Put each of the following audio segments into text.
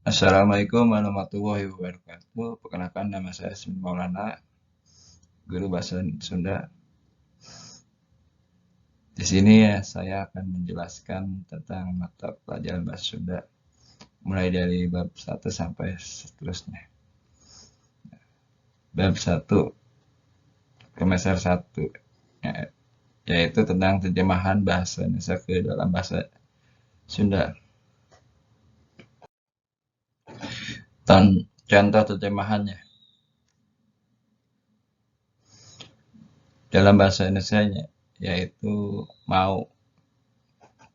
Assalamualaikum warahmatullahi wabarakatuh. Perkenalkan, nama saya Asmin Maulana, guru bahasa Sunda. Di sini ya, saya akan menjelaskan tentang mata pelajaran bahasa Sunda, mulai dari bab 1 sampai seterusnya. Bab 1, semester 1, ya, yaitu tentang terjemahan bahasa Indonesia ke dalam bahasa Sunda. Contoh terjemahannya dalam bahasa Indonesia yaitu mau,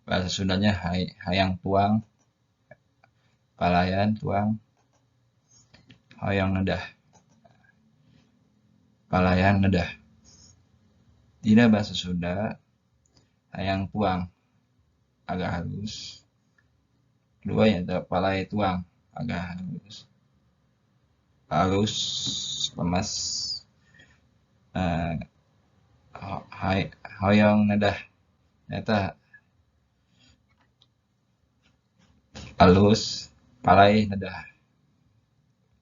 bahasa Sundanya hayang tuang, palayan tuang, hoyong nedah, palayan nedah. Dina bahasa Sunda hayang tuang agak halus, kedua ya palai tuang agak halus, halus lemas, hoyong nedah nyata halus, palai nedah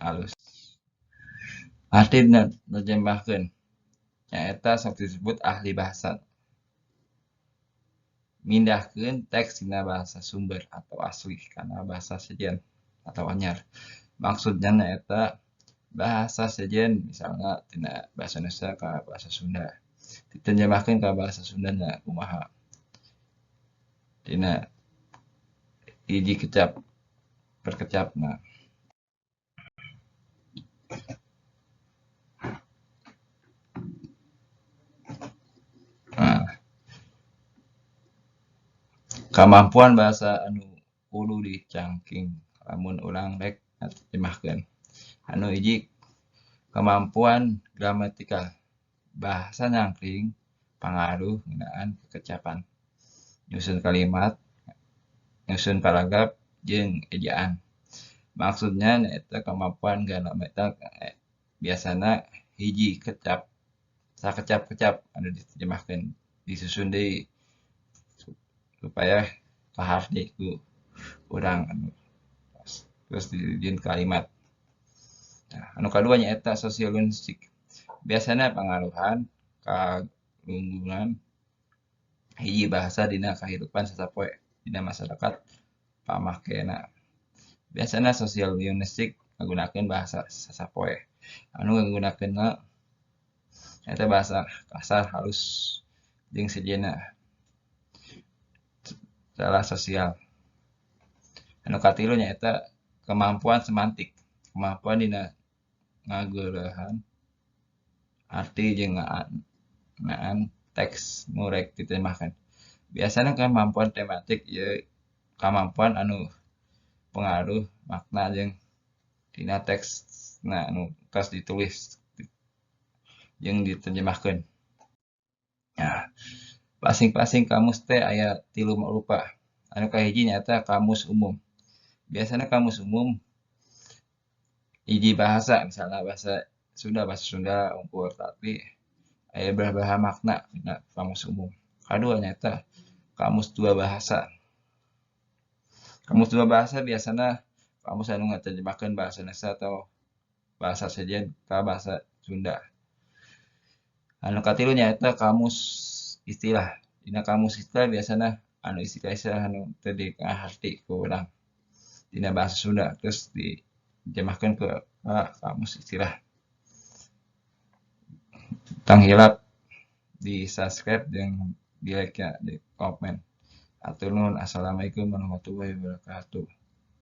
halus. Arti nerjemahkeun nyaeta sok disebut ahli bahasa, mindahkeun teks dina bahasa sumber atau asli kana bahasa sejen atau anyar. Maksudnya nyaeta bahasa sejen, misalnya tina bahasa Indonesia ke bahasa Sunda, diterjemahkeun ke bahasa Sunda nya kumaha dina hiji kecap per kecapna. Nah, kamampuan bahasa anu kudu dicangking lamun urang rek nerjemahkeun. Anu hiji, kemampuan gramatikal. Bahasa nyangkring pangaruh ngeunaan kekecapan, nyusun kalimat, nyusun paragraf, jeung ejaan. Maksudnya nyaeta kemampuan gramatikal biasana hiji kecap sakecap-kecap anu diterjemahkeun disusun deui supaya kaharti ku urang anu terus dijieun kalimat. Nah, anu kadua nyaeta sosiolinguistik. Biasana pangaruhan kalungguran hiji bahasa dina kahirupan sasapoe dina masyarakat pamakena. Biasana sosiolinguistik ngagunakeun bahasa sasapoe. Anu ngagunakeunna nyaeta bahasa kasar, halus, jeung sejenna salah sosial. Anu katilu nyaeta kemampuan semantik, kemampuan dina ngageurehan arti jeung ngeunaan teks nu rek diterjemahkeun. Biasana kemampuan tematik ieu kamampuan anu pengaruh makna jeung dina teksna anu tos ditulis jeung diterjemahkeun. Nah, pasing-pasing kamus teh aya tilu rupa. Anu kahiji nyaeta kamus umum. Biasana kamus umum hiji bahasa, misalnya bahasa Sunda unggul, tapi aya beberapa makna dina kamus umum. Kadua nyaeta kamus dua bahasa. Kamus dua bahasa biasana kamus anu ngaterjemahkeun bahasa Indonesia atau bahasa sejen ka bahasa Sunda. Anu katilu nyaeta kamus istilah. Dina kamus istilah biasana anu istilah-istilah anu teu dikaharti ku urang dina bahasa Sunda terus diterjemahkeun ke kamus istilah. Tong hilap di subscribe jeung di like ya, di komen. Hatur nuhun. Assalamualaikum warahmatullahi wabarakatuh.